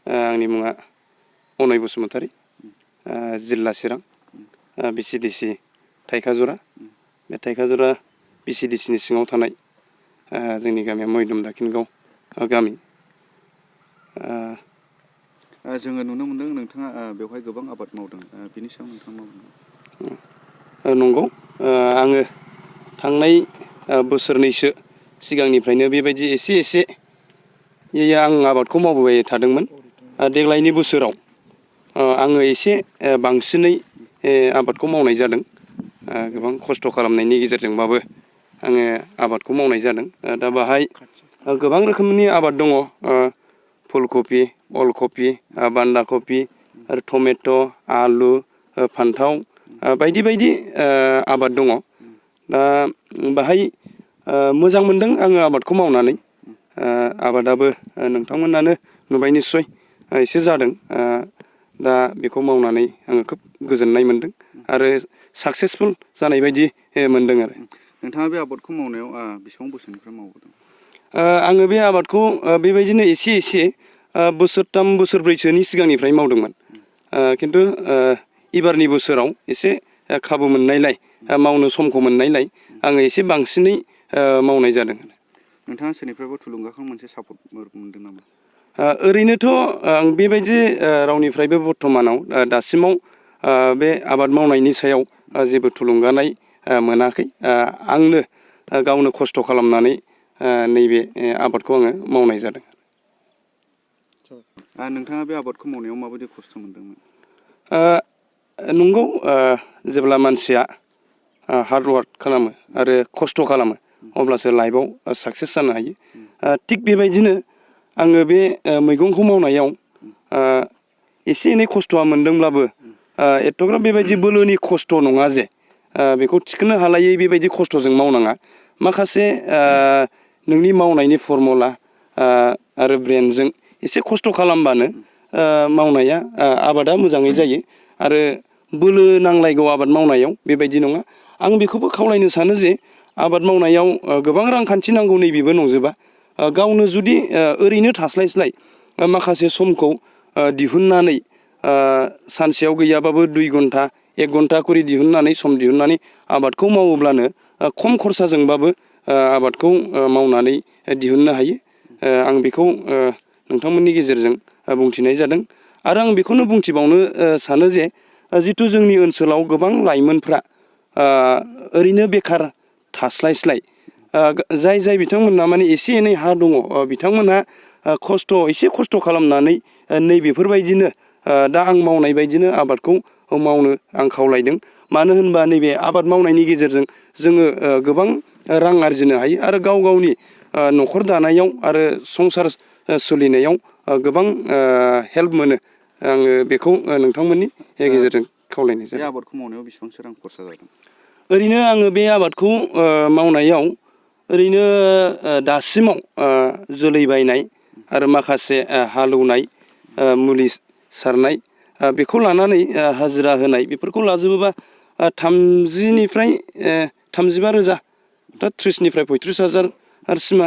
आंनि मुङा अनय बसुमतारी, जिल्ला चिरां, बिसिडिसि थाइखाजुरा। बे थाइखाजुरा बिसिडिसिनि सिङाव थानाय जोंनि गामिया मयदुम दाखिनगाव गामि। जोङो नुनो मोन्दों नोंथाङा बेवहाय गोबां आबाद मावदों, बिनि सायाव नोंथाङा मा बुंदों? नंगौ, आङो थांनाय बोसोरनैसो सिगांनिफ्रायनो बेबायदि एसे आं आबादखौ मावबोबाय थादोंमोन। देग्लायनि बोसोराव आङो एसे बांसिनै आबादखौ मावनाय जादों। गोबां खस्थ' खालामनायनि गेजेरजोंबाबो आङो आबादखौ मावनाय जादों। दा बाहाय गोबां रोखोमनि आबाद दङ। फुलकबि, अलकबि, बान्दा कबि आरो टमेट', आलु, फान्थाव बायदि बायदि आबाद दङ। दा बाहाय मोजां मोनदों आङो आबादखौ मावनानै। आबादाबो नोंथांमोनानो नुबाय निस्सय एसे जादों। दा बेखौ मावनानै आङो खोब गोजोननाय मोनदों आरो साक्सेसफुल जानाय बायदि मोनदों आरो। नोंथाङा बे आबादखौ मावनायाव बेसेबां बोसोरनिफ्राय मावबोदों? आङो बे आबादखौ बेबायदिनो एसे बोसोरथाम बोसोरब्रैसोनि सिगांनिफ्राय मावदोंमोन। खिन्थु एबारनि बोसोराव एसे खाबु मोननायलाय, मावनो समखौ मोननायलाय आङो एसे बांसिनै मावनाय जादों। नोंथाङा सोरनिफ्रायबो थुलुंगाखां मोनसे सापर्ट मोनदों नामा? ओरैनोथ' आं बेबायदि रावनिफ्रायबो बर्थमानाव दासिमाव बे आबाद मावनायनि सायाव जेबो थुलुंगानाय मोनाखै। आंनो गावनो खस्थ' खालामनानै नैबे आबादखौ आङो मावनाय जादों। नोंथाङा बे आबादखौ मावनायाव माबायदि खस्थ' मोनदोंमोन? नंगौ, जेब्ला मानसिया हार्डवार्क खालामो आरो खस्थ' खालामो अब्लासो लाइफआव साक्सेस जानो हायो। थिग बेबायदिनो आङो बे मैगंखौ मावनायाव एसे एनै खस्थ'आ मोनदोंब्लाबो एथ'ग्राब बेबायदि बोलोनि खस्थ' नङा जे बेखौ थिखोनो हालायै बेबायदि खस्थ'जों मावनाङा। माखासे नोंनि मावनायनि फरमुला आरो ब्रेनजों एसे खस्थ' खालामबानो मावनाया आबादा मोजाङै जायो। आरो बोलो नांलायगौ आबाद मावनायाव बेबायदि नङा। आं बेखौबो खावलायनो सानो जे आबाद मावनायाव गोबां रांखान्थि नांगौ नैबेबो नंजोबा। गावनो जुदि ओरैनो थास्लायस्लाय माखासे समखौ दिहुननानै सानसेयाव गैयाबाबो 2 घन्टा 1 घन्टा खरि दिहुननानै सम दिहुननानै आबादखौ मावोब्लानो खम खरसाजोंबाबो आबादखौ मावनानै दिहुननो हायो। आं बेखौ नोंथांमोननि गेजेरजों बुंथिनाय जादों। आरो आं बेखौनो बुंथिबावनो सानो जे जिथु जोंनि ओनसोलाव गोबां लाइमोनफ्रा ओरैनो बेखार थास्लायस्लाय जाय बिथांमोनहा माने एसे एनै हा दङ, बिथांमोनहा एसे खस्थ' खालामनानै नैबेफोरबायदिनो दा आं मावनाय बायदिनो आबादखौ मावनो आं खावलायदों। मानो होनबा नैबे आबाद मावनायनि गेजेरजों जोङो गोबां रां आरजिनो हायो आरो गाव गावनि न'खर दानायाव आरो संसार सोलिनायाव गोबां हेल्प मोनो। आङो बेखौ नोंथांमोननि गेजेरजों खावलायनाय जादों। बे आबादखौ मावनायाव बेसेबांसो रां खरसा जादों? ओरैनो आङो बे आबादखौ मावनायाव ओरैनो दासिमाव जोलै बायनाय आरो माखासे हालेवनाय, मुलि सारनाय बेखौ लानानै हाजिरा होनाय बेफोरखौ लाजोबोबा 30निफ्राय 35,000 दा 30निफ्राय 35,000 सिमा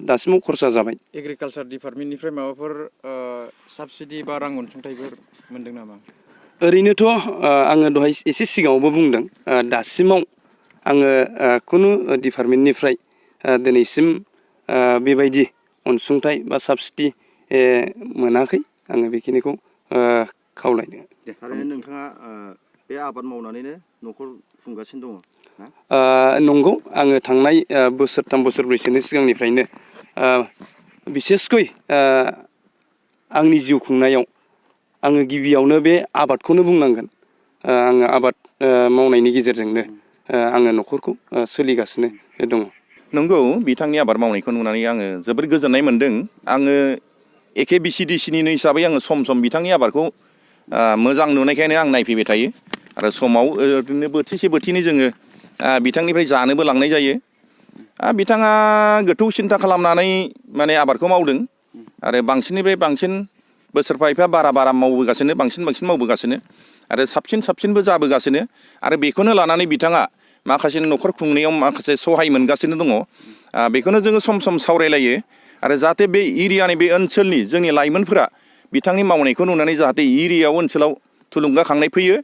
दासिमाव खरसा जाबाय। एग्रिकालसार डिपार्टमेन्टनिफ्राय माबाफोर साबसिडि बा रां अनसुंथाइफोर मोनदों नामा? ओरैनोथ' आङो दहाय एसे सिगाङावबो बुंदों, दासिमाव आङो खुनु डिपार्टमेन्टनिफ्राय दिनैसिम बेबायदि अनसुंथाइ बा साबसिडि मोनाखै। आङो बेखिनिखौ खावलायदों। थारैनो नोंथाङा बे आबाद मावनानैनो न'खर खुंगासिनो दङ ना? नंगौ, आङो थांनाय बोसोरथाम बोसोरब्रैसोनि सिगांनिफ्रायनो बिसेसकै आंनि जिउ खुंनायाव आङो गिबियावनो बे आबादखौनो बुंनांगोन। आङो आबाद मावनायनि गेजेरजोंनो आङो न'खरखौ सोलिगासिनो दङ। नंगौ, बिथांनि आबाद मावनायखौ नुनानै आङो जोबोद गोजोननाय मोन्दों। आङो एखे बिसिडिसिनिनो हिसाबै आङो सम सम बिथांनि आबादखौ मोजां नुनायखायनो आं नायफैबाय थायो। आरो समाव ओरैनो बोथिसे बोथिनै जोङो बिथांनिफ्राय जानोबो लांनाय जायो। बिथाङा गोथौ सिन्था खालामनानै माने आबादखौ मावदों आरो बांसिननिफ्राय बांसिन बोसोरफा एफा बारा मावबोगासिनो, बांसिन मावबोगासिनो आरो साबसिनबो जाबोगासिनो। आरो बेखौनो लानानै बिथाङा माखासे न'खर खुंनायाव माखासे सहाय मोनगासिनो दङ। बेखौनो जोङो सम सम सावरायलायो आरो जाहाथे बे एरियानि, बे ओनसोलनि जोंनि लाइमोनफोरा बिथांनि मावनायखौ नुनानै जाहाथे एरियायाव ओनसोलाव थुलुंगाखांनाय फैयो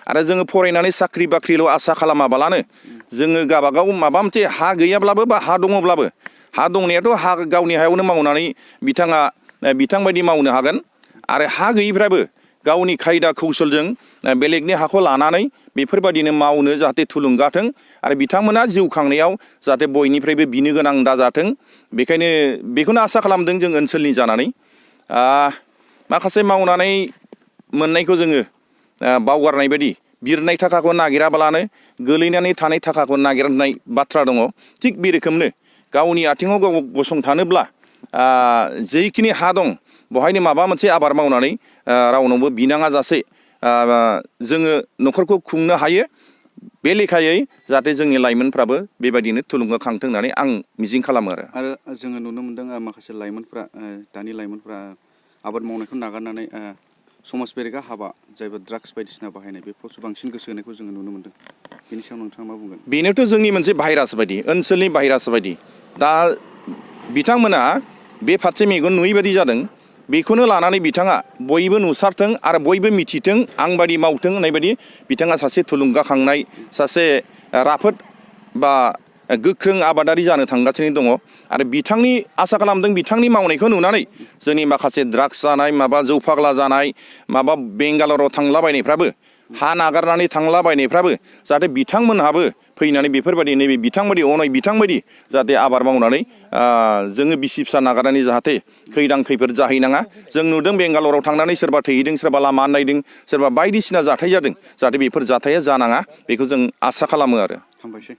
आरो जोङो फरायनानै साख्रि बाख्रिल' आसा खालामाबालानो जोङो गावबागाव माबा मोनसे हा गैयाब्लाबो बा हा दङब्लाबो हा दंनायाथ' हा गावनि हायावनो मावनानै बिथाङा बिथांबायदि मावनो हागोन आरो हा गैयिफ्राबो गावनि खायदा कौशलजों बेलेगनि हाखौ लानानै बेफोरबायदिनो मावनो जाहाथे थुलुंगाथों आरो बिथांमोना जिउ खांनायाव जाहाथे बयनिफ्रायबो बिनो गोनां दाजाथों बेखायनो बेखौनो आसा खालामदों जों ओनसोलनि जानानै माखासे मावनानै मोननायखौ जोङो बावगारनाय बायदि बिरनाय थाखाखौ नागिराबालानो गोलैनानै थानाय थाखाखौ नागिरनाय बाथ्रा दङ थिग बे रोखोमनो गावनि आथिङाव गाव गसंथानोब्ला जेखिनि हा दं बेवहायनो माबा मोनसे आबाद मावनानै रावनावबो बिनाङा जासे जोङो न'खरखौ खुंनो हायो बे लेखायै जाहाथे जोंनि लाइमोनफ्राबो बेबायदिनो थुलुंगाखांथों होननानै आं मिजिं खालामो आरो जोङो नुनो मोनदों माखासे लाइमोनफ्रा दानि लाइमोनफ्रा आबाद मावनायखौ नागारनानै समाज बेरेखा हाबा जायबा ड्राग्स बायदिसिना बाहायनाय बेफोरावसो बांसिन गोसो होनायखौ जोङो नुनो मोनदों बेनि सायाव नोंथाङा मा बुंगोन? बेनोथ' जोंनि मोनसे भाइरास बायदि ओनसोलनि भाइरास बायदि दा बिथांमोना बे फारसे मेगन नुयै बायदि जादों बेखौनो लानानै बिथाङा बयबो नुसारथों आरो बयबो मिथिथों आंबादि मावथों होननाय बायदि बिथाङा सासे थुलुंगाखांनाय सासे राफोद बा गोख्रों आबादारि जानो थांगासिनो दङ आरो बिथांनि आसा खालामदों बिथांनि मावनायखौ नुनानै जोंनि माखासे ड्राग्स जानाय माबा जौ फाग्ला जानाय माबा बेंगालराव थांलाबायनायफ्राबो हा नागारनानै थांलाबायनायफ्राबो जाहाथे बिथांमोनहाबो फैनानै बेफोरबायदि नैबे बिथांबायदि अनय बिथांबायदि जाहाथे आबाद मावनानै जोङो बिसि फिसा नागारनानै जाहाथे खैदां खैफोद जाहैनाङा जों नुदों बेंगालराव थांनानै सोरबा थैहैदों सोरबा लामा आन्दायदों सोरबा बायदिसिना जाथाय जादों जाहाथे बेफोर जाथाया जानाङा बेखौ जों आसा खालामो आरो हामबायसै